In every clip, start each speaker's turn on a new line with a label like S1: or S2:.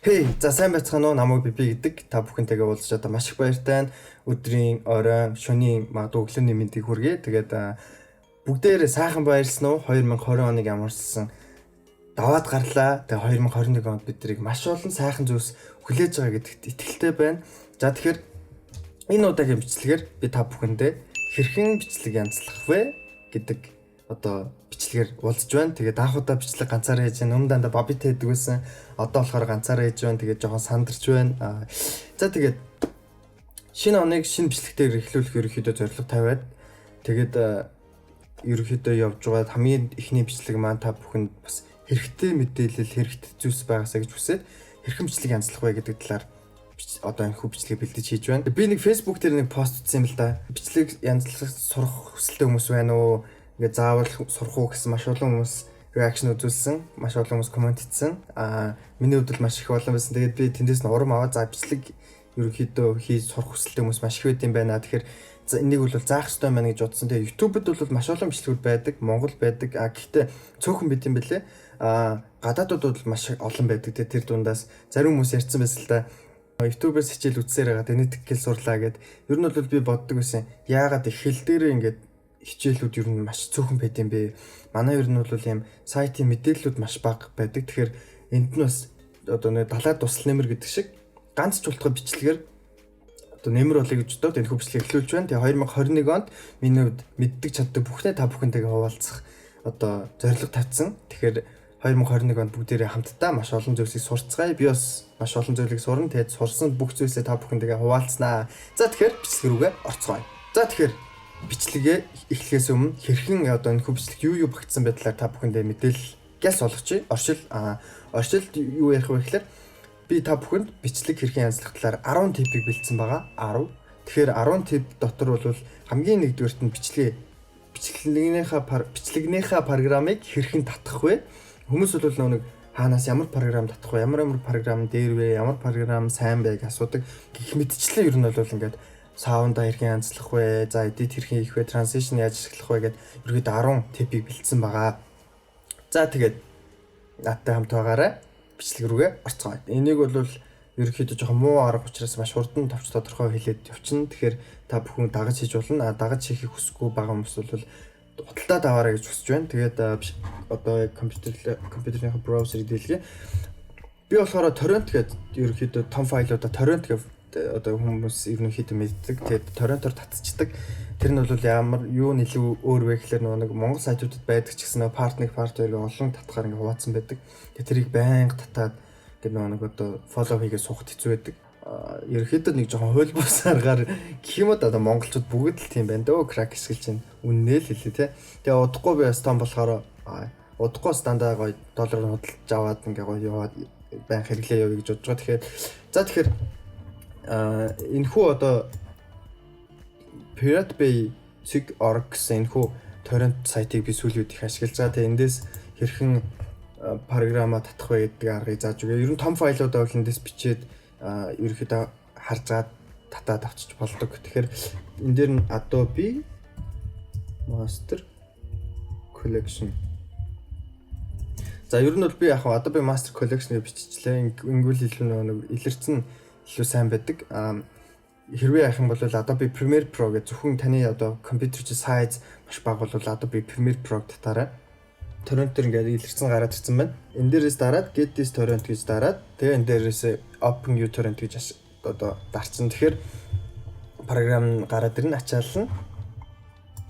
S1: Хей, за сайн байцгаана уу? Намайг Би гэдэг. Та бүхэнтэйгээ уулзч одоо маш их баяртай байна. Өдрийн оройн, шөнийн, магадгүй өглөөний мэндийг хүргэе. Тэгээд бүгдээрээ сайхан баярлсан уу? 2020 оныг ямарчсан даваад гарлаа. Тэгээд 2021 онд бид нарыг маш олон сайхан зүйлс хүлээж байгаа гэдэгт итгэлтэй байна. За, тэгэхээр энэ удаагийн бичлэгээр би та бүхэндээ хэрхэн бичлэг янзлах вэ гэдэг одоо бичлэгээр уулзж байна. Тэгээд анх удаа бичлэг ганцаараа хийж байна. Өмнө дандаа Бабитай хийдэг байсан. Одоо болохоор ганцаараа хийж байна. Тэгээд жоохон сандарч байна. За, тэгээд шинэ оныг шинэ бичлэгтээр эхлүүлэх ерөнхийдөө зорилго тавиад, тэгээд ерөнхийдөө явж байгаа хамгийн эхний бичлэг маань та бүхэнд бас хэрэгтэй мэдээлэл, хэрэгтэй зүйлс байгаасаа гэж хүсээд хэрхэн бичлэг янзлах вэ гэдэг талаар одоо энэ хүү бичлэгийг бэлдэж хийж байна. Би нэг Facebook дээр нэг пост утсан юм л да. Бичлэг янзлах сурах хүсэлтэй хүмүүс байна уу? Ингээ заавал сурах уу гэсэн маш олон хүмүүс reaction үзүүлсэн. Маш олон хүмүүс comment хийсэн. Миний хувьд бол маш их олон байсан. Тэгээд би тэндээс нь урам аваад, за, бичлэг ерөнхийдөө хийж сурах хүсэлтэй хүмүүс маш их байд юм байна. Тэгэхээр энийг бол заах хэрэгтэй байна гэж бодсон. Тэгээ YouTube-д бол маш олон бичлэгүүд байдаг. Монгол байдаг. Гэхдээ цөөхөн байд юм бэлээ. Гадаадууд бол маш олон байдаг. Тэгээ тэр дундаас зарим хүмүүс ярьсан байсан л да. YouTube-ээс хичээл үзсээр байгаа. Тэний тэгэл сурлаа гэд. Ер нь бол би боддог байсан. Яагаад их хэл дээрээ ингээд хичээлүүд ер нь маш цөөхөн байд юм бэ? Манай ер нь бол ийм сайтын мэдээллүүд маш бага байдаг. Тэгэхээр энд нь бас одоо нэг далаад тусал нэмэр гэдэг шиг ганц ч болтгой бичлэгээр одоо нэмэр болъё гэж бодоод энэ бичлэгийг эхлүүлж байна. Тэгээ 2021 онд миний хувьд мэддэг чаддаг бүхнээ та бүхэнтэйгээ хуваалцах одоо зорилго тавьсан. Тэгэхээр 2021 онд бүгдээрээ хамтдаа маш олон зүйлсийг сурцгаая. Би бас маш олон зүйлийг сурна. Тэгээд сурсан бүх зүйлсээ та бүхэнтэйгээ хуваалцнаа. За, тэгэхээр бичлэг рүүгээ орцгоё. За, тэгэхээр бичлэгээ эхлэхээс өмнө хэрхэн одоо энэ бичлэг юу юу багтсан байдлаар та бүхэндээ мэдээлэл гялс олгочих. Оршил оршилд юу ярих вэ гэхээр би та бүхэнд бичлэг хэрхэн янзлах талаар 10 tip ийг бэлдсэн байгаа. 10. Тэгэхээр 10 tip дотор бол хамгийн нэгдүгээрт нь бичлэгнийхаа програмыг хэрхэн татах вэ? Хүмүүс бол нэг хаанаас ямар програм татах вэ? Ямар ямар програм дээр вэ? Ямар програм сайн бэ гэж асуудаг. Гэх мэтчлэн ер нь бол ингээд sound аа хэрхэн янзлах вэ? За, edit хэрхэн хийх вэ? Transition яаж ашиглах вэ гэд ерөөдөө 10 tip ийг бэлдсэн байгаа. За, тэгээд надтай хамт байгаарай. Бичлэг рүүгээ орцгоё. Энийг бол ерөнхийдөө жоохон муу арга учраас маш хурдан, товч тодорхой хэлээд явчихна. Тэгэхээр та бүхэн дагаж хийж болно. Дагаж хийхийг хүсэхгүй байгаа хүмүүс бол худалдаад аваарай гэж хүсэж байна. Тэгээд одоо яг компьютерийнхаа браузерыг дэлгэе. Би болохоор torrent гэдэг, ерөнхийдөө том файлуудаа torrent гэх одоо хүмүүс ерөнхийдөө мэддэг. Тэгээд torrent оор татчихдаг. Тэр нь бол ямар юу нэлээ өөр вэ гэхээр нөгөө нэг Монгол сайтуудад байдаг ч гэсэн нөгөө part 1, part 2 гэх олон татгаар ингээ хуваацсан байдаг. Тэгээд тэрийг байнга татаад ингээд нөгөө нэг одоо follow хийгээ суухад хэцүү байдаг. Ерөнхийдөө нэг жоохон хууль бус аргаар гэх юм уу да, одоо монголчууд бүгд л тийм байна дөө, crack ашиглаж чинь үннээ л хэлээ те. Тэгээ удахгүй би бас том болохоор удахгүй бас дандаа гоё доллараар худалдаж аваад ингээ гоё яваад байн хэрэглээ явъя гэж бодож байгаа. Тэгэхээр за, тэгэхээр энэ хүү одоо Pirate Bay .org гэсэн энэ хүү torrent сайтыг би сүүлийн үед их ашиглаж байгаа. Тэгээ эндээс хэрхэн програмаа татах вэ гэдэг аргыг зааж өгье. Ер нь том файлуудаа бол эндээс бичээд ерөнхийдөө харж гаад татаад авчиж болдог. Тэгэхээр энэ дээр нь Adobe Master Collection. За, ер нь бол би яг Adobe Master Collection гэж биччихлээ. Ингүүл илүү нэг илэрсэн, илүү сайн байдаг. Хэрвээ яах юм бол Adobe Premiere Pro гэх, зөвхөн таны одоо компьютер чи size маш бага бол Adobe Premiere Pro татаарай. Torrent дээр ингээд илэрсэн гараад ирсэн байна. Энэ дээрээс дараад get this torrent гэж дараад, тэгээ энэ дээрээс open uTorrent гэж одоо дарчин. Тэгэхээр програм гараад ирнэ, ачаална.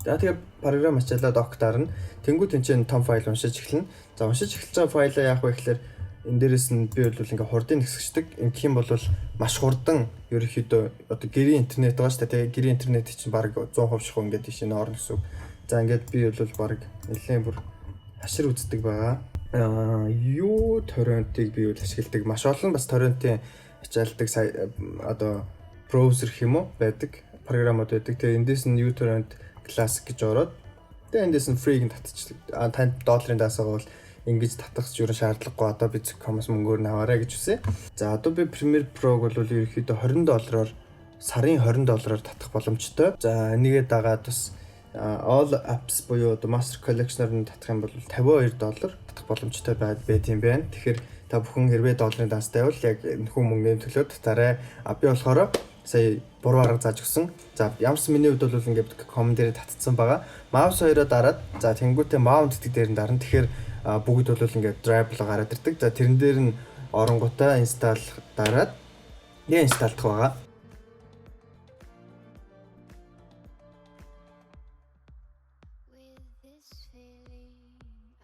S1: За, тэгээ програм ачаалаад OK дарна. Тэнгүү тэнцэн том файл уншиж эхэлнэ. За, уншиж эхэлж байгаа файлаа яах вэ гэхээр энэ дээрээс нь би бол ингээ хурдын нисгчдэг. Ингэх юм бол маш хурдан ерөнхийдөө одоо гэрийн интернет байгаа шүү дээ. Тэгээ гэрийн интернет чинь баг 100% шахуу ингээд тийш нэ орно гэсэн үг. За, ингээд би бол баг нэлээд бүр хашир үздэг байгаа. Юу torrent-ыг би бол ашигладаг. Маш олон бас torrent-ийн ачаалдаг одоо браузер гэх юм уу байдаг. Програмууд байдаг. Тэгээ эндээс нь uTorrent Classic гэж ороод, тэгээ эндээс нь free-г нь татчихдаг. Танд долларын даасгаа бол ингэж татах ч юу шаардлагагүй, Adobe.com-оос мөнгөөр нь аваарай гэж үсэ. За, Adobe Premiere Pro-г бол ерөнхийдөө 20 доллараар, сарын 20 доллараар татах боломжтой. За, энийгээ дагаад бас All Apps буюу одоо Master Collection-аар нь татах юм бол 52 доллар татах боломжтой байд юм байна. Тэгэхээр Та бүхэн хэрвээ долларын данстай бол яг энэхүү мөнгөний төлөө татаарай. А би болохоор сая буруу арга зааж өгсөн. За, ямарс миний хувьд бол ингээд com дээр татцсан байгаа. Mouse хоёроо дараад, за, тэнгуүтээ mount гэдэг дээр нь дарна. Тэгэхээр бүгд бол ингээд drive руу гараад ирдэг. За, тэрэн дээр нь оронгуудаа install дараад яа install дах байгаа.
S2: With this feeling,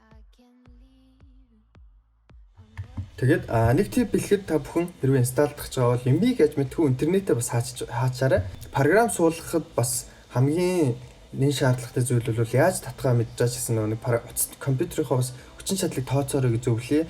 S2: I can leave.
S1: Тэгээд нэг tip бэлэхэд та бүхэн хэрвээ install дах гэж байгаа бол MB гэж мэдхүү интернетээ бас хаачаарай. Програм суулгахад бас хамгийн нэн шаардлагатай зүйл бол яаж татгаа мэдж гэсэн нэг утас компьютерийнхоо бас хүчин чадлыг тооцоорой гэж зөвлөе.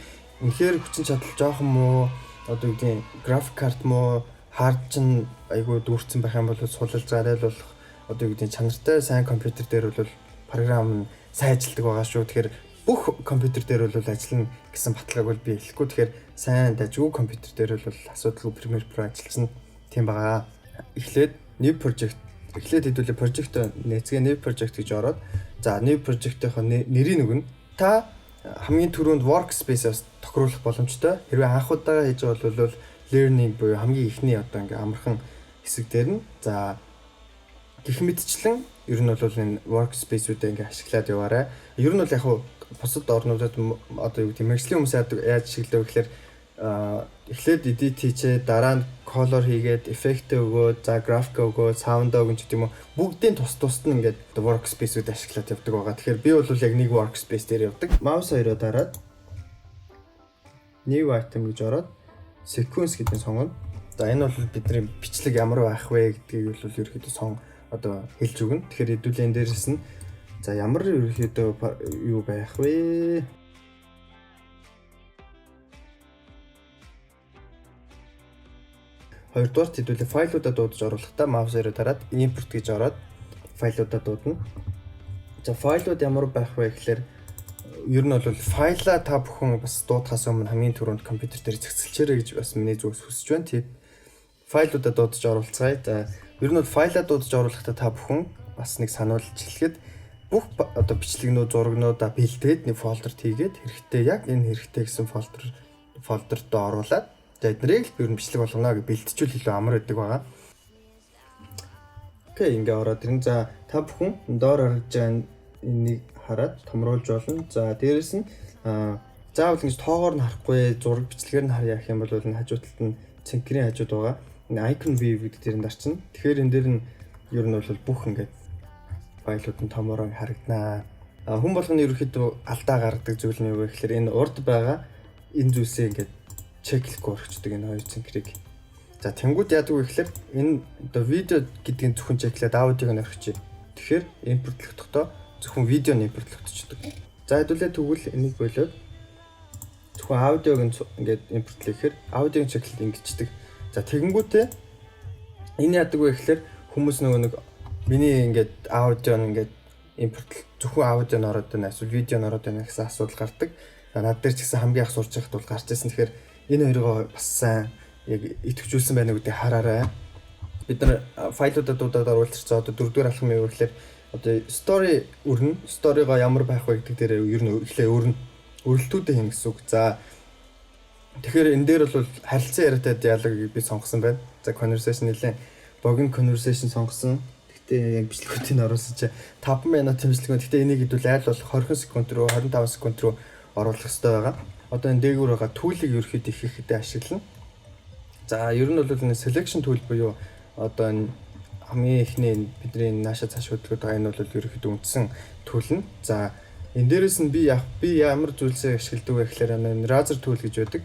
S1: Үнэхээр хүчин чадал жоохон муу, одоо юу гэдгийг, график карт муу, хард чинь айгүй дүүрсэн байх юм бол суулгаж арай л болох, одоо юу гэдгийг, чанартай сайн компьютер дээр бол програм нь сайн ажилладаг байгаа шүү. Тэгэхээр бүх компьютер дээр бол ажиллана гэсэн баталгааг бол би хэлэхгүй. Тэгэхээр сайн дажгүй компьютер дээр бол асуудалгүй Premiere Pro ажилласан тийм байгаа. Эхлээд new project, эхлээд хэдүүлээ project нээцгээ new project гэж ороод, за, new project-ийнхоо нэрийг өгнө. Та хамгийн түрүүнд workspace-аас тохируулах боломжтой. Хэрвээ анх удаага хийж байгаа бол learning буюу хамгийн эхний одоо ингээ амархан хэсэг дээр нь, за, гэх мэтчлэн ер нь бол энэ workspace-үүдээ ингээ ашиглаад яваарай. Ер нь бол яг хуу бусад орнуудад одоо юу гэдэг, мэргэжлийн хүмүүс яаж ашигладаг вэ гэхээр эхлээд edit хийчээ, дараа нь color хийгээд, effect өгөөд, за, graphic өгөөд, sound өгөн ч гэдэг юм уу. Бүгдийн тус тусд нь ингээд workspace-үүд ашиглаад явдаг байгаа. Тэгэхээр би бол яг нэг workspace дээр явдаг. Mouse хоёроо дараад new item гэж ороод sequence гэдгийг сонгоно. За, энэ бол бидний бичлэг ямар байх вэ гэдгийг бол ерөөхдөө сон одоо хэлж өгнө. Тэгэхээр хэдүүлэн дээрэс нь, за, ямар ерөөхдөө юу байх вэ? Хоёрдугаар хэдүүлээ файлуудаа дуудаж оруулахдаа mouse ээрээ дараад import гэж ороод файлуудаа дуудана. За, файлууд ямар байх вэ гэхээр ер нь бол файлаа та бүхэн бас дуудахаас өмнө хамгийн түрүүнд компьютер дээр зэгцэлчээрэй гэж бас миний зүгээс хүсэж байна. Тип файлуудаа дуудаж оруулцгаая. За, ер нь бол файлаа дуудаж оруулахдаа та бүхэн бас нэг сануулж хэлэхэд бүх одоо бичлэгнүүд, зурагнуудаа бэлдээд нэг folder т хийгээд, хэрэгтэй, яг энэ хэрэгтэй гэсэн folder т оруулаад, за, эднэрийг л ер нь бичлэг болгоно гэж бэлтжүүл илүү амар байдаг байгаа. Okay, ингээ ороод ирэн. За, та бүхэн доор харагдж байгаа энийг хараад томруулж болно. За, дээрэс нь заавал ингэж тоогоор нь харахгүй, зураг бичлэгээр нь харъя гэх юм бол энэ хажуу талд нь цэнхэрийн хажууд байгаа. Энэ icon view гэдэг дээр нь дарчна. Тэгэхээр энэ дээр нь ер нь бол бүх ингээд файлууд нь томороо харагданаа. Хүн болгоны ерөнхийдөө алдаа гаргадаг зүйл нь юу вэ гэхээр энэ урд байгаа энэ зүйлсээ ингээд check лэхгүй орчдөг, энэ хоёр цэнхрийг. За, тэнгууд яадаг вэ гэхээр энэ одоо видео гэдгийг зөвхөн check лээд аудиог нь орхичих. Тэгэхээр import лохдоо зөвхөн видео нь import логдчихдог. За, хэдүүлээ тэгвэл энийг болиод зөвхөн аудиог нь ингээд import лэхээр аудиог check лээд ингэчдэг. За, тэгэнгүүтээ энэ яадаг вэ гэхээр хүмүүс нөгөө нэг миний ингээд аудио нь ингээд импорт зөвхөн аудио нь ороод байна, эсвэл видео нь ороод байна гэсэн асуудал гардаг. Над дээр ч гэсэн хамгийн анх сурч байхад бол гарч ирсэн. Тэгэхээр энэ хоёроо бас сайн яг идэвхжүүлсэн байна уу гэдгийг хараарай. Бид нар файлуудад дуудаад оруулчихсан. Одоо дөрөвдүгээр алхам юу гэхээр одоо story өрнө. Story го ямар байх вэ гэдэг дээр ер нь эхлээ өрнө. Өрөлтүүдээ хийнэ гэсэн үг. За, тэгэхээр энэ дээр бол харилцан яриатай диалог би сонгосон байна. За, conversation, нэлээд богино conversation сонгосон. Гэтэ яг бичлэгүүдийг оруулсан чи 5 минутын бичлэг. Гэтэ энийг хэдүүл айл болох 20 секунд руу, 25 секунд руу оруулах хэрэгтэй байгаа. Одоо энэ дээгүүр байгаа tool ыг ерөөхдөө их ихдээ ашиглана. За, ер нь бол энэ selection tool буюу одоо энэ хамгийн эхний бидний нааша цааш хөдөлгөд байгаа энэ бол ерөөхдөө үндсэн tool нь. За, энэ дээрээс нь би ямар зүйлсээ ашигладаг вэ гэхээр энэ razor tool гэж байдаг.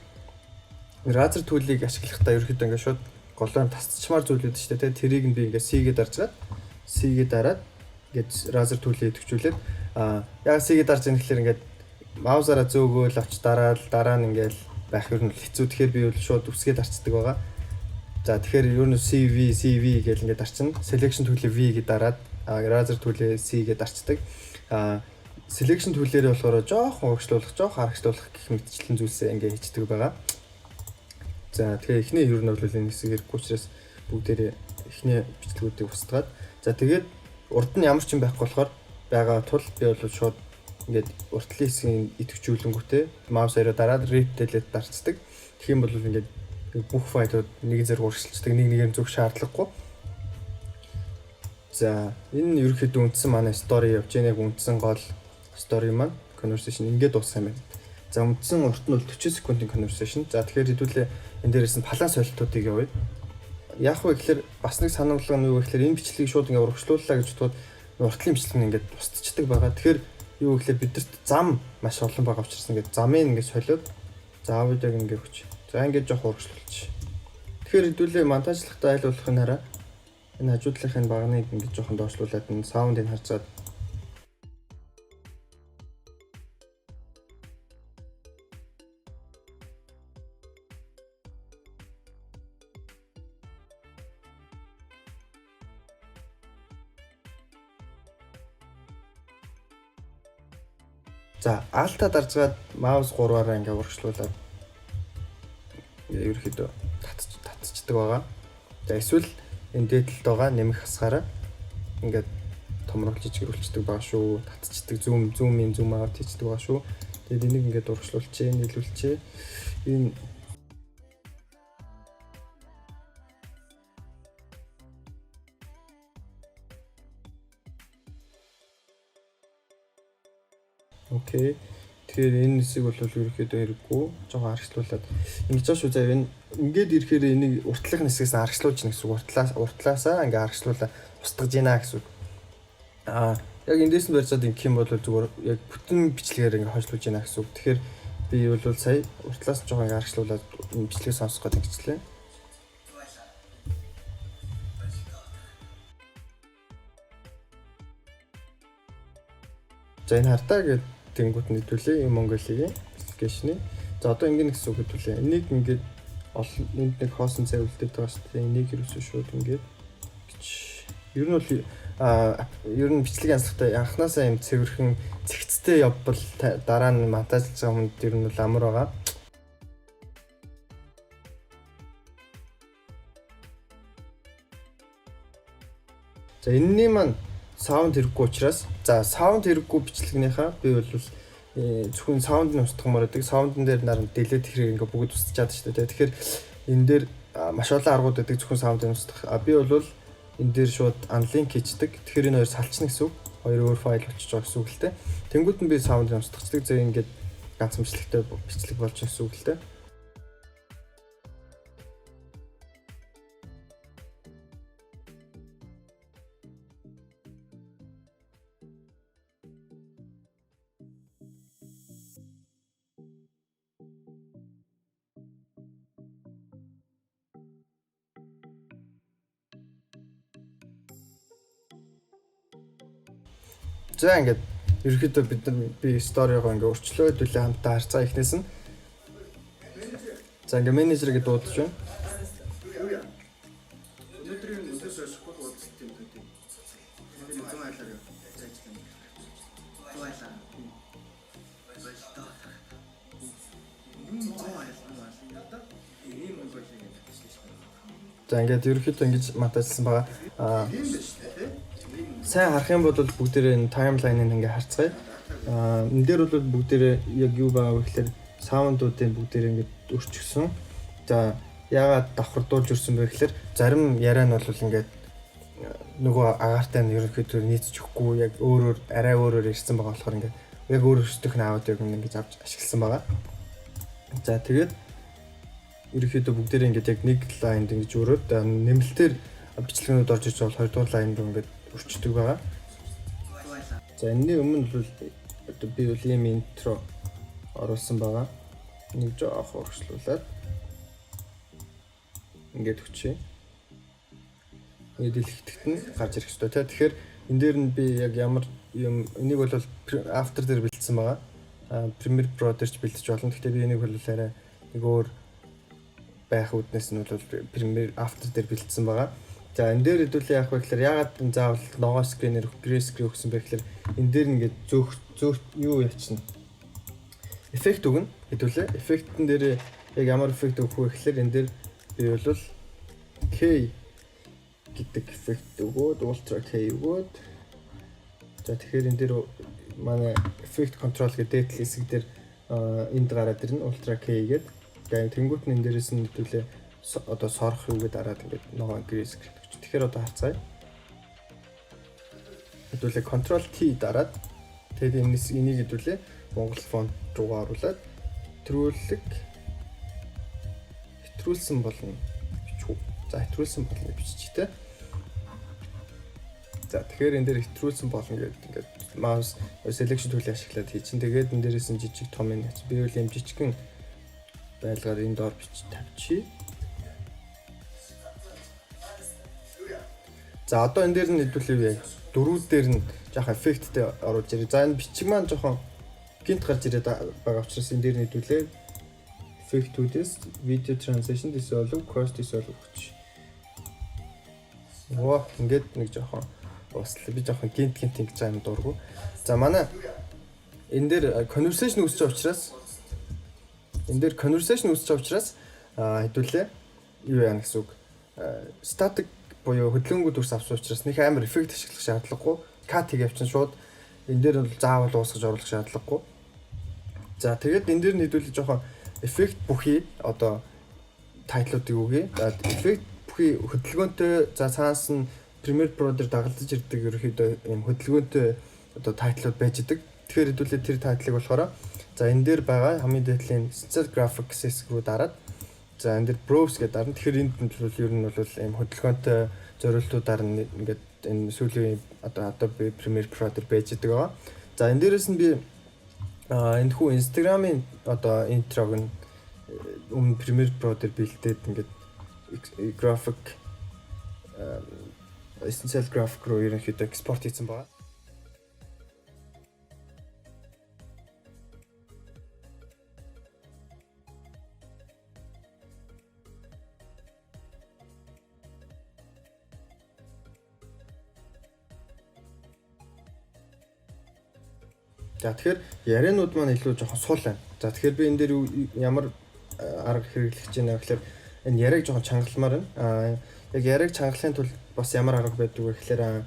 S1: Razor tool ыг ашиглахдаа ерөөхдөө ингээд шууд голоор тасчмаар зүйл байдаг шүү дээ. Тэрийг нь би ингээд C-гээ дарж чаад, C-гээ дараад ингээд razor tool ийг идэвхжүүлээд, яг C-гээ дарж ийн гэхэлэр ингээд mouse аараа зөөгөөл авч дараал дараа нь ингээд байх ер нь хэцүү. Тэгэхээр би бол шууд үсгээ дарцдаг байгаа. За, тэгэхээр ер нь CV CV гэл ингээд дарчна. Selection tool ээ V гэж дараад, razor tool ээ C гэж дарцдаг. Selection tool ээр болохоор жоохон урагшлуулах, жоохон харагшлуулах гэх мэтчлэн зүйлсээ ингээд хийчдэг байгаа. За, тэгэхээр эхний ер нь бол энэ хэсэг хэрэггүй учраас бүгдээрээ эхний бичлэгүүдийг устгаад, за, тэгээд урд нь ямар ч юм байхгүй болохоор байгаа тул би бол шууд Ингээд уртлын хэсгийн идэвхжүүлэнгүүтээ mouse arrow дараад rip delete дарцдаг. Тэгэх юм бол ингээд бүх файлууд нэг зэрэг урагшилчдаг, нэг нэгээр зүг шаардлагагүй. За, энэ нь ерөнхийдөө үндсэн манай story явж байгаа, яг үндсэн гол story маань conversation ингээд дуусах юм байна. За, үндсэн урт нь бол 40 секундын conversation. За, тэгэхээр хэдүүлээ энэ дээрээс нь палан солилтуудыг явъя. Яг вэ гэхээр бас нэг санамлага нь юу вэ гэхээр энэ бичлэгийг шууд ингээд урагшлууллаа гэж бодоход уртлын бичлэг нь ингээд тусдчихдаг байгаа. Тэгэхээр юу гэхээр бидэрт зам маш олон байгаа учраас ингээд замыг ингээд солиод, за, аудиог ингээд өгч. За, ингээд жоох урагшлуулчих. Тэгэхээр хэдүүлээ монтажлахдаа аль болох нь хараа. Энэ хажуудлынхын багныг ингээд жоохон доошлуулад энэ sound ыг харцаад. За, Alt аа даржгаад mouse 3-аараа ингээ урагшлуулад ерөөхдөө татчихдаг байгаа. За, эсвэл энэ дээдлэлд байгаа нэмэх хасгаараа ингээд томруулж жижигрүүлчихдэг байгаа шүү. Татчихдаг, zoom, zoom in, zoom out хийчихдэг байгаа шүү. Тэгээд энийг ингээд урагшлуулчихээ, нийлүүлчихээ. Энэ okay. Тэгэхээр энэ хэсэг бол ерөнхийдөө хэрэггүй. Жохоо арагшлуулад ингэж байгаа шүү заяа. Энэ ингээд ирэхээр энийг уртлах хэсгээс арагшлуулж гэнэ гэсэн үг. Уртлаасаа ингээ арагшлуулаа устгаж гинэ гэсэн үг. Яг эндээс нь барьцаад ингэх юм бол зүгээр яг бүтэн бичлэгээр ингээ хойшлуулж гинэ гэсэн үг. Тэгэхээр би бол сая уртлаас жоохон ингээ арагшлуулад энэ бичлэгийг сонсох гэдэг ингэчлээ. За, энэ хартаа гэдэг тэнгуут нийтүүлээ юм Монголигийн application ы. За, одоо ингэ гэсэн үг хэдүүлээ. Энийг ингээд олон энд нэг хоосон цай үлдээд байгаа шүү дээ. Энийг ерөөсөө шууд ингээд гэж ер нь бол ер нь бичлэг янзлахтай анханасаа юм цэвэрхэн цэгцтэй явбал дараа нь монтажлж байгаа хүнд ер нь бол амар байгаа. За, энэний маань sound хэрэггүй учраас, за, sound хэрэггүй бичлэгнийхаа би бол зөвхөн sound нь устгамаар байдаг. Sound-н дээр нар delete хэрэг ингээ бүгд устчаад шүү дээ. Тэгэхээр энэ дээр маш олон аргууд байдаг зөвхөн sound-ыг устгах. А би бол энэ дээр шууд unlink хийчдэг. Тэгэхээр энэ хоёр салчна гэсэн үг. Хоёр өөр файл болчихж байгаа гэсэн үг л дээ. Тэнгүүд нь би sound-ыг устгацдаг. За, ингээд ганц бичлэгтэй бичлэг болж байгаа гэсэн үг л дээ. За, ингээд ерөөхдөө бид нар би story гоо ингээ өрчлөө хэдүүлээ хамтаа харцаа эхнээс нь. За, ингээ менежергээ дуудаж байна.
S3: Өнөөдрийн өдөөс хойш уулзалт юм гэдэг. Тэр 100 айлаар ажиллана. 100 айлаа. Болтоо. Юм 100 айл юм аа. Ийм Монголын гэдэг шүү дээ.
S1: За, ингээд ерөөхдөө ингэж монтажлсан байгаа.
S3: Тийм биш үү?
S1: Сайн харах юм бол бүгдээрээ энэ timeline ыг ингээ харцгаая. Энэ дээр бол бүгдээрээ яг юу байгаа вэ гэхээр sound уудын бүгдээрээ ингээд өрчгсөн. За, яагаад давхар дуулж өрсөн бэ гэхээр зарим яриа нь бол ингээд нөгөө агаартай нь ерөнхийдөө нийцж өгөхгүй, яг өөрөөр арай өөрөөр ирсэн байгаа болохоор ингээд яг өөр өөрсдөх нь аудиог ингэж авч ашигласан байгаа. За, тэгээд ерөнхийдөө бүгдээрээ ингээд яг нэг line д ингэж өрөөд нэмэлтээр бичлэгнүүд орж ирч бол хоёрдугаар line руу ингээд өрчдөг байгаа. За, энэний өмнө бол одоо би бол ийм intro оруулсан байгаа. Нэг жоох урагшлуулад ингээд өчье. Ингээд дэлгэтгэт нь гарч ирэх ёстой тий. Тэгэхээр энэ дээр нь би яг ямар юм энийг бол After дээр бэлдсэн байгаа. Premiere Pro дээр ч бэлдэж болно. Гэхдээ би энийг бол арай нэг өөр байх үүднээс нь бол Premiere After дээр бэлдсэн байгаа. За, энэ дээр хэдүүлээ яах вэ гэхээр яагаад энэ заавал ногоон screen ээр green screen өгсөн бэ гэхээр энэ дээр ингээд зөөх зөөх юу ячна. Эффект өгнө. Хэдүүлээ. Эффектэн дээр яг ямар эффект өгөх вэ гэхээр энэ дээр би бол K гэдэг эффект өгөөд, Ultra K өгөөд, за, тэгэхээр энэ дээр Манай effect control гэдэг дээд хэсэг дээр энд гараад ирнэ, Ultra K гэдэг. Тэгээд тэнгуут нь энэ дээрээс нь хэдүүлээ одоо сорох юу гэдээ дараад ингээд ногоон green screen өгч. Тэгэхээр одоо харцгаая. Хэдүүлээ Ctrl T дараад тэгээд энэс энийг хэдүүлээ Монгол фонт руугаа оруулаад хэтрүүлэг хэтрүүлсэн болно бичих үү. За, хэтрүүлсэн болно гэж биччих те. За, тэгэхээр энэ дээр хэтрүүлсэн болно гэдэг ингээд mouse selection tool ашиглаад хий чинь. Тэгээд энэ дээрээс нь жижиг том юм. Би бол юм жижигхэн байлгаар энэ доор бич тавьчих. За, одоо энэ дээр нь хэдүүлээ юу яа? Дөрүүд дээр нь жоохон эффекттэй оруулж ирээ. За, энэ бичиг маань жоохон гинт гарч ирээд байгаа учраас энэ дээр нь хэдүүлээ эффектүүдээс video transition dissolve, cross dissolve өгч. Оо, ингээд нэг жоохон ууслаа. Би жоохон гинт гинт ингэж байгаа юм дургу. За, манай энэ дээр conversation үүсэж байгаа учраас энэ дээр conversation үүсэж байгаа учраас хэдүүлээ юу яана гэсэн үг. Static буюу хөдөлгөөнгүй дүрс авсан учраас нэг амар эффект ашиглах шаардлагагүй. Cut хийх явчин шууд энэ дээр бол заавал уусгаж оруулах шаардлагагүй. За, тэгээд энэ дээр хэдүүлээ жоохон эффект бүхий одоо title уудыг өгье. За, эффект бүхий хөдөлгөөнтэй, за, цаанаас нь Premiere Pro дээр дагалдаж ирдэг ерөөхдөө юм хөдөлгөөнтэй одоо title ууд байж идэг. Тэгэхээр хэдүүлээ тэр title ыг болохоор за энэ дээр байгаа хамгийн дээд талын Essential Graphics хэсэг рүү дараад, за, энэ дээр Browse гэдэг дарна. Тэгэхээр энд нь бол ер нь бол ийм хөдөлгөөнтэй зориултуудаар нь ингээд энэ сүүлийн одоо Adobe Premiere Pro дээр байж идэг байгаа. За, энэ дээрээс нь би энэ хүү Instagram-ын одоо intro г нь өмнө Premiere Pro дээр бэлдээд ингээд graphic Essential Graphic руу ерөнхийдөө экспорт хийсэн байгаа. За, тэгэхээр ярианууд маань илүү жоохон сул байна. За, тэгэхээр би энэ дээр ямар арга хэрэглэх гэж байна гэхээр энэ яриаг жоохон чангалмаар байна. Яг яриаг чангалахын тулд бас ямар арга байдаг вэ гэхээр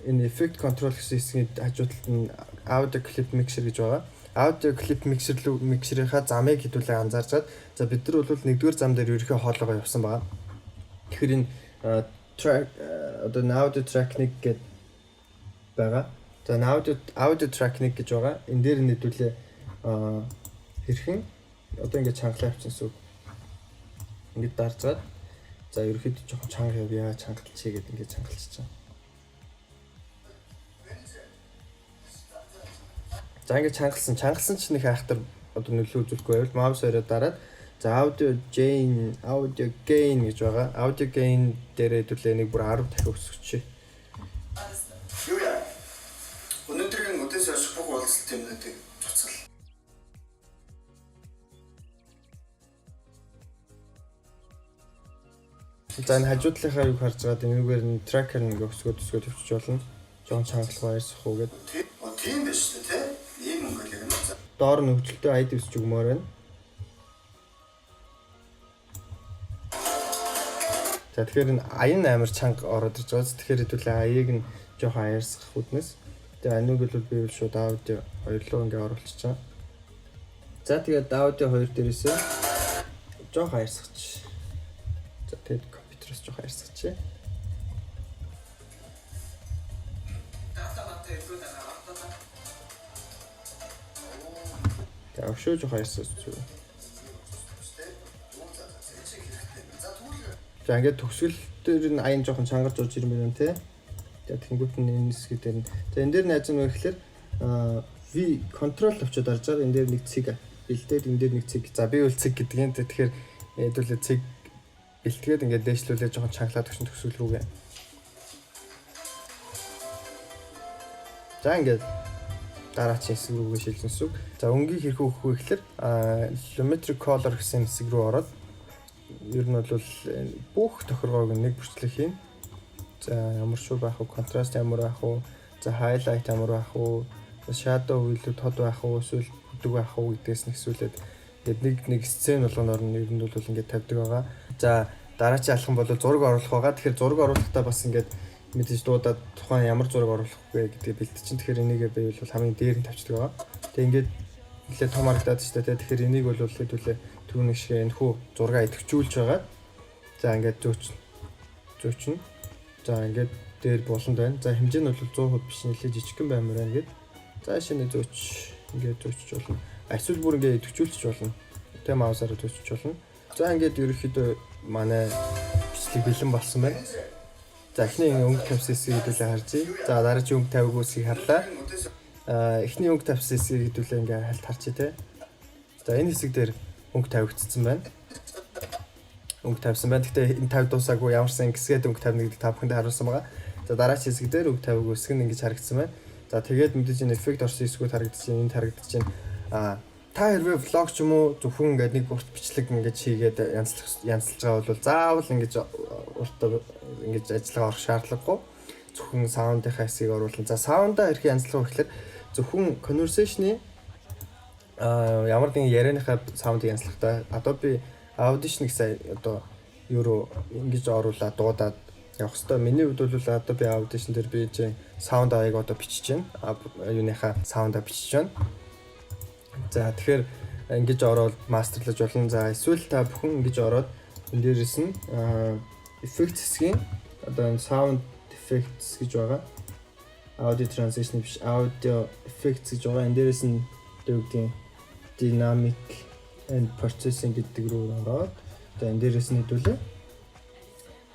S1: энэ effect control гэсэн хэсгийн хажуу талд нь audio clip mixer гэж байгаа. Audio clip mixer рүү mixer-ийнхаа замыг хэдүүлээ анзаарчаад, за, бид нар бол нэгдүгээр зам дээр ерөнхий хоолоогоо явсан байгаа. Тэгэхээр энэ track одоо audio track 1 гэдэг байгаа. За, audio track 1 гэж байгаа. Энэ дээр нь хэдүүлээ хэрхэн одоо ингэж чангалаа авчихсан үг. Ингэж даржгаад, за, ерөөхдөө жоохон чанга явъя, чангалчихъя гэдээ ингэж чангалчихж байгаа. За, ингэж чангалсан. Чангалсан ч нэг айхтар одоо нөлөө үзүүлэхгүй байвал mouse хоёроо дараад, за, audio gain гэж байгаа. Audio gain дээр хэдүүлээ нэг бүр 10 дахин өсгөчээ.
S3: Юу яа? Өнөөдрийн үдээс хойш бүх уулзалт юмнуудыг цуцал.
S1: За, энэ хажуу талынхаа юг харж байгаа, энэгээр нь tracker нэг өсгөөд өсгөөд явчих болно. Жоон чангалах баярсах уу гэд.
S3: Тийм биш үү те? Ийм өнгөлөг юм. За.
S1: Доор нь хөгжилтэй ID өсч өгмөр байна. За, тэгэхээр энэ аян амар чанга ороод ирж байгаа. Тэгэхээр хэдүүлээ аяыг нь жоохон аяарсах үднэс. Тэгээ ануг бол би бол шууд аудио хоёр руу ингээ оруулчих чаа. За, тэгээд аудио хоёр дээрээсээ жоохон аяарсгач. За, тэгээд компьютероос жоохон аяарсгач.
S3: Дата мата илүү дараа.
S1: За, өшөө жоохон аяарсгач. За, ингээд төгсгөл дээр нь аян жоохон чангарч орж ирмээр байна те. За, тэнгуут нь энэ хэсэг дээр нь. За, энэ дээр найз нь гэхээр V control авчид дарж байгаа. Энэ дээр нэг цэг бэлдээд, энэ дээр нэг цэг. За, би бол цэг гэдэг юм. Тэгэхээр хэдүүлээ цэг бэлтгээд ингээд дээшлүүлээ жоохон чангалаад өгсөн төгсгөл рүүгээ. За, ингээд дараагийн хэсэг рүүгээ шилжсэн үг. За, өнгийг хэрхэн өгөх вэ гэхээр Lumetri Color гэсэн хэсэг рүү ороод ер нь бол бүх тохиргоог нэг бүрчлэг хийн. За, ямар шүү байх вэ? Контраст ямар байх вэ? За, highlight ямар байх вэ? Shadow илүү тод байх уу, эсвэл бүдэг байх уу гэдгээс нь хэсүүлээд ингээд нэг нэг сцен болгоноор нь ер нь бол ингээд тавьдаг байгаа. За, дараачийн алхам бол зураг оруулах байгаа. Тэгэхээр зураг оруулахдаа бас ингээд Мэдээж дуудаад тухайн ямар зураг оруулах вэ гэдгийг бэлтгэж чинь. Тэгэхээр энийг би бол хамгийн дээр нь тавьчихдаг байгаа. Тэгээ ингээд нэлээд том харагдаад шүү дээ. Тэгэхээр энийг бол хэдүүлээ түүний шиг энэхүү зургаа идэвхжүүлж байгаад, за, ингээд зөөчнө. Зөөчнө. За, ингээд дээр буланд байна. За, хэмжээ нь бол 100% биш, нэлээд жижигхэн баймаар байна гээд. За, шинэ зөөч, ингээд зөөчж болно. Эсвэл бүр ингээд идэвхжүүлчих болно. Тэ, mouse аараа зөөчж болно. За, ингээд ерөнхийдөө манай бичлэг бэлэн болсон байна. За, эхний өнгө тавьсан хэсгийг хэдүүлээ харжээ. За, дараагийн өнгө тавиагүй хэсгийг харлаа. Аа, эхний өнгө тавьсан хэсгийг хэдүүлээ ингээ хальт харчи, те. За, энэ хэсэг дээр өнгө тавигдсан байна. Өнгө тавьсан байна. Гэхдээ энэ тавь дуусаагүй, ямарсан гисгээд өнгө тавина гэдэг та бүхэндээ харуулсан байгаа. За, дараагийн хэсэг дээр өнгө тавиагүй хэсэг нь ингэж харагдсан байна. За, тэгээд мэдээж энэ эффект орсон хэсгүүд харагдаж байна. Энд харагдаж байна. Аа, та хэрвээ vlog ч юм уу, зөвхөн ингээд нэг урт бичлэг ингээд хийгээд янзлах янзлж байгаа бол заавал ингэж урт ингэж ажиллагаа орох шаардлагагүй. Зөвхөн sound ынхаа хэсгийг оруулна. За, sound аа хэрхэн янзлах вэ гэхээр зөвхөн conversation-ы ямар нэгэн ярианыхаа sound ыг янзлахдаа Adobe Audition гэсэн одоо юу руу ингэж оруулаад дуудаад явах хэвээр. Миний хувьд бол Adobe Audition дээр би чинь sound аяг одоо бичиж байна. Юуныхаа sound аа бичиж байна. За, тэгэхээр ингэж ороод master лаж болно. За, эсвэл та бүхэн ингэж ороод энэ дээрээс нь effect хэсгийн одоо энэ sound effects гэж байгаа. Audio transition биш, audio effects гэж байгаа. Энэ дээрээс нь одоо юу гэдгийг dynamic and processing гэдэг рүү ороод, за, энэ дээрээс нь хэдүүлээ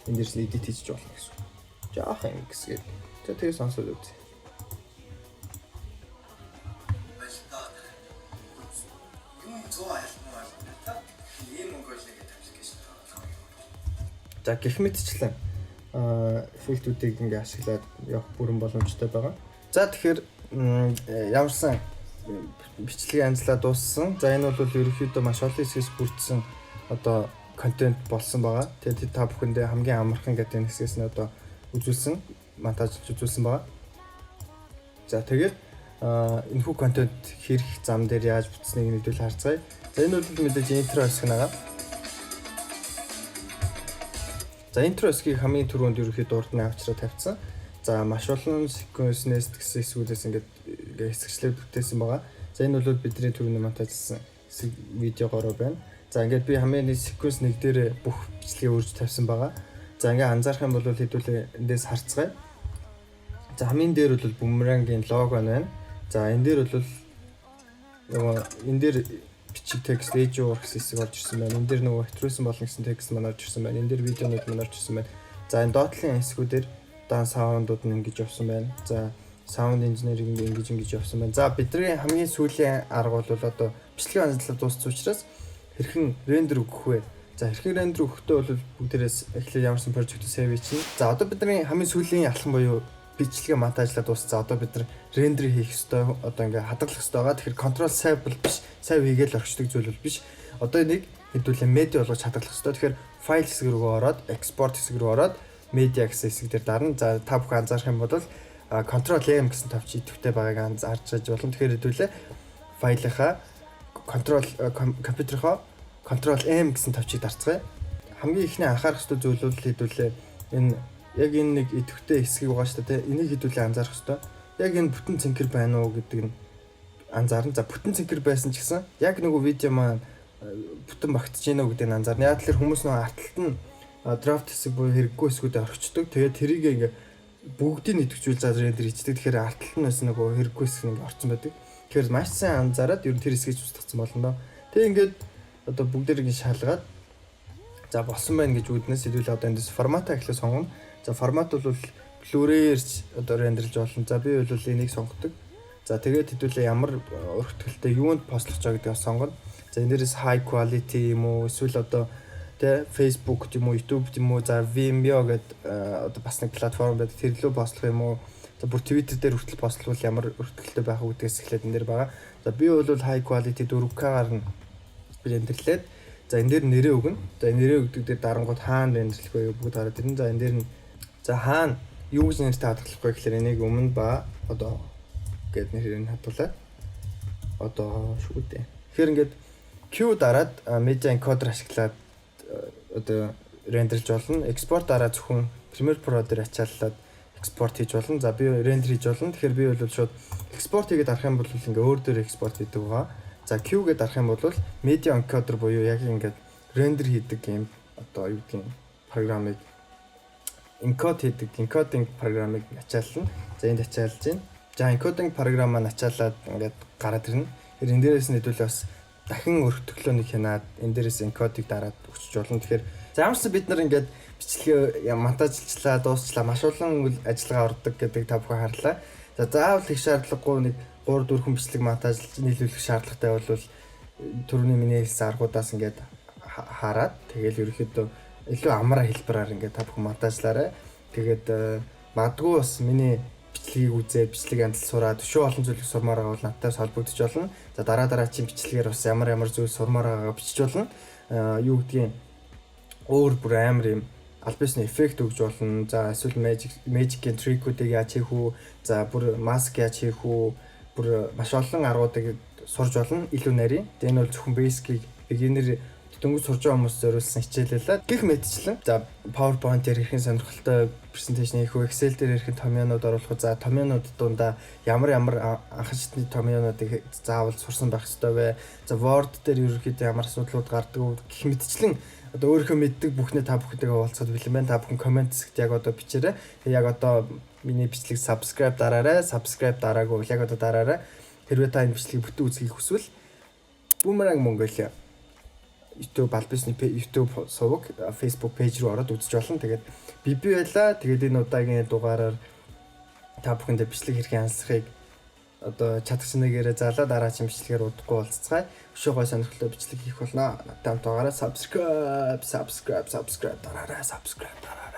S1: энэ дээрээс нь edit хийж болно гэсэн. Жаахан ингэсгээд. За, тэгээ сонсоод үзье.
S3: Болтоо. Юм 100 айлмаа бол ийм мөнгө байлаа гэж тавьчих гэж байна.
S1: За, гэх мэтчлэн эффектүүдийг ингээ ашиглаад явах бүрэн боломжтой байгаа. За, тэгэхээр ямарсан бичлэгийн янзлаа дууссан. За, энэ бол ерөнхийдөө маш олон хэсгээс бүрдсэн одоо контент болсон байгаа. Тэгээд та бүхэндээ хамгийн амархан гэдэг энэ хэсгээс нь одоо үзүүлсэн, монтажлж үзүүлсэн байгаа. За, тэгээд энэхүү контент хэрэг зам дээр яаж бүтснийг нэгдвэл харцгаая. За, энэ бол мэдээж intro хэсэг нэг. За, intro хэсгийг хамгийн түрүүнд ерөнхийдөө урд нь авчраа тавьсан. За, маш олон sequence nest гэсэн хэсгүүдээс ингээд ингээд хэсэгчлээд бүтээсэн байгаа. За, энэ бол бидний түрүүний монтажлсан хэсэг видеогоороо байна. За, ингээд би хамгийн нэг sequence нэг дээр бүх бичлэгээ үрж тавьсан байгаа. За, ингээд анзаарах юм бол хэдүүлээ эндээс харцгаая. За, хамгийн дээр бол бумерангийн лого байна. За, энэ дээр бол нөгөө энэ дээр бичиг текст age гэсэн хэсэг орж ирсэн байна. Энэ дээр нөгөө хэтрүүлсэн болно гэсэн текст маань орж ирсэн байна. Энэ дээр видеонууд маань орж ирсэн байна. За, энэ доотлын хэсгүүдээр дан sound ууд нь ингэж явсан байна. За, sound engineering ингэж ингэж явсан байна. За, бидний хамгийн сүүлийн арга бол одоо бичлэгийн анзлал дууссан учраас хэрхэн render өгөх вэ? За, хэрхэн render өгөхдөө бол бүгдээрээс эхлээд ямарсан project save чинь. За, одоо бидний хамгийн сүүлийн алхам буюу бичлэгээ монтажлаад дууссан. Одоо бид нар render хийх ёстой, одоо ингээ хадгалах ёстой байгаа. Тэгэхээр control save бол биш, save хийгээл орчдөг зүйл бол биш. Одоо энийг хэдүүлээ медиа болгож хадгалах ёстой. Тэгэхээр файл хэсэг рүү ороод, export хэсэг рүү ороод, медиа гэсэн хэсэг дээр дарна. За, та бүхэн анзаарах юм бол control M гэсэн товч идэвхтэй байгааг анзаарч байж болно. Тэгэхээр хэдүүлээ файлынхаа control, компьютерийнхоо control M гэсэн товчийг дарцгаая. Хамгийн эхний анхаарах ёстой зүйл бол хэдүүлээ энэ яг энэ нэг идэвхтэй хэсгийг байгаа шүү дээ. Энийг хэдүүлээ анзаарах ёстой. Яг энэ бүтэн цэнхэр байна уу гэдэг нь анзаарна. За, бүтэн цэнхэр байсан ч гэсэн яг нөгөө видео маань бүтэн багтж гинэ үү гэдгийг анзаарна. Яг тэр хүмүүс нөгөө арталт нь draft хэсэг буюу хэрэггүй хэсгүүдээ орхичдог. Тэгээд тэрийг ингээ бүгдийг идэвхжүүлж render хийчдэг. Тэгэхээр арталт нь бас нөгөө хэрэггүй хэсэг ингээ орцсон байдаг. Тэгэхээр маш сайн анзаараад ер нь тэр хэсгийг устгацсан болно доо. Тэгээ ингээд одоо бүгдээрийг шалгаад, за, болсон байна гэж үүднээс хэдүүл одоо эндээс форматаа эхлээ сонгоно. За, формат бол Blu-ray-ээр ч одоо render лж болно. За, би бол энийг сонгодог. За, тэгээд хэдүүлээ ямар өргөтгөлтэй юунд post лох жаа гэдгийг сонгоно. За, энэ дээрээс high quality юм уу, эсвэл одоо тэ Facebook юм уу, YouTube юм уу, за, Vimeo гэдэг одоо бас нэг платформ байдаг. Тэр лөө post лох юм уу? За, бүр Twitter дээр хүртэл post лвол ямар өргөтгөлтэй байх вэ гэдгээс эхлээд энэ дээр байгаа. За, би бол high quality 4K-гаар нь render лээд, за, энэ дээр нэрээ өгнө. За, энэ нэрээ өгдөг дээр дарангууд хаана render лэх вэ бүгд гараад ирнэ. За, энэ дээр нь, за, хаана юу гэж нэртэй хадгалах вэ гэхээр энийг өмнө ба одоо гэд нэрийг нь хадгалаад одоо шүү дээ. Тэгэхээр ингээд Q дараад media encoder ашиглаад одоо render лж болно. Export дараа зөвхөн Premiere Pro дээр ачааллаад Export хийж болно. За, би render хийж болно. Тэгэхээр би бол шууд export хийгээд дарах юм бол ингээ өөр дээр export хийдэг байгаа. За, Q гээд дарах юм бол media encoder буюу яг ингээд render хийдэг юм, одоо юу гэдгийг, програмыг encode хийдэг encoding програмыг ачаална. За, энд ачаалж байна. За, encoding програм маань ачаалаад ингээд гараад ирнэ. Тэгэхээр энэ дээрээс нь хэдүүлээ бас дахин өргөтгөлөө нэг хянаад энэ дээрээс encode-ыг дараад өчөж болно. Тэгэхээр за, ямар ч бид нар ингээд бичлэгээ монтажлчлаа, дуусчлаа, маш олон үйл ажиллагаа ордог гэдэг та бүхэн харлаа. За, заавал их шаардлагагүй, нэг 3 4 бичлэг монтажлж нийлүүлэх шаардлагатай бол түрүүний миний хэлсэн аргуудаас ингээд хараад, тэгэл ерөөхдөө илүү амар хэлбэрээр ингээд та бүхэн монтажлаарай. Тэгээд магадгүй бас миний бичлэгийг үзээд бичлэг янзал сураад, өшөө олон зүйлийг сурмаар байгаа бол надтай холбогдож болно. За, дараа дараагийн бичлэгээр бас ямар ямар зүйл сурмаар байгаагаа бичиж болно. Юу гэдгийг, өөр бүр амар юм аль биесны эффект өгж болно. За, эсвэл magic-ийн trick-үүдийг яаж хийх үү? За, бүр mask яаж хийх үү? Бүр маш олон аргуудыг сурж болно. Илүү нарийн. Тэгээ энэ бол зөвхөн basic-ийг, beginner, дөнгөж сурж байгаа хүмүүс зориулсан хичээлээ л. Гэх мэтчлэн. За, PowerPoint дээр хэрхэн сонирхолтой presentation хийх вэ? Excel дээр хэрхэн томьёонууд оруулах вэ? За, томьёонууд дундаа ямар ямар анхан шатны томьёонуудыг заавал сурсан байх ёстой вэ? За, Word дээр ерөнхийдөө ямар асуудлууд гардаг вэ? Гэх мэтчлэн одоо өөрийнхөө мэддэг бүхнээ та бүхэнтэйгээ уулзахад бэлэн байна. Та бүхэн comment хэсэгт яг одоо бичээрэй. Яг одоо миний бичлэг subscribe дараарай. Subscribe дараагүй бол яг одоо дараарай. Хэрвээ та энэ бичлэгийг бүтэн үзэхийг хүсвэл Boomerang Mongolia YouTube аль биесны YouTube суваг, Facebook page руу ороод үзэж болно. Тэгээд би байла. Тэгээд энэ удаагийн дугаараар та бүхэндээ бичлэг хэрхэн янзлахыг одоо чадах чинээгээрээ заалаа, дараагийн бичлэгээр удахгүй уулзцгаая. Өшөө гой сонирхолтой бичлэг хийх болно. Надтай хамт байгаарай. Subscribe, subscribe, subscribe дараарай, subscribe дараарай.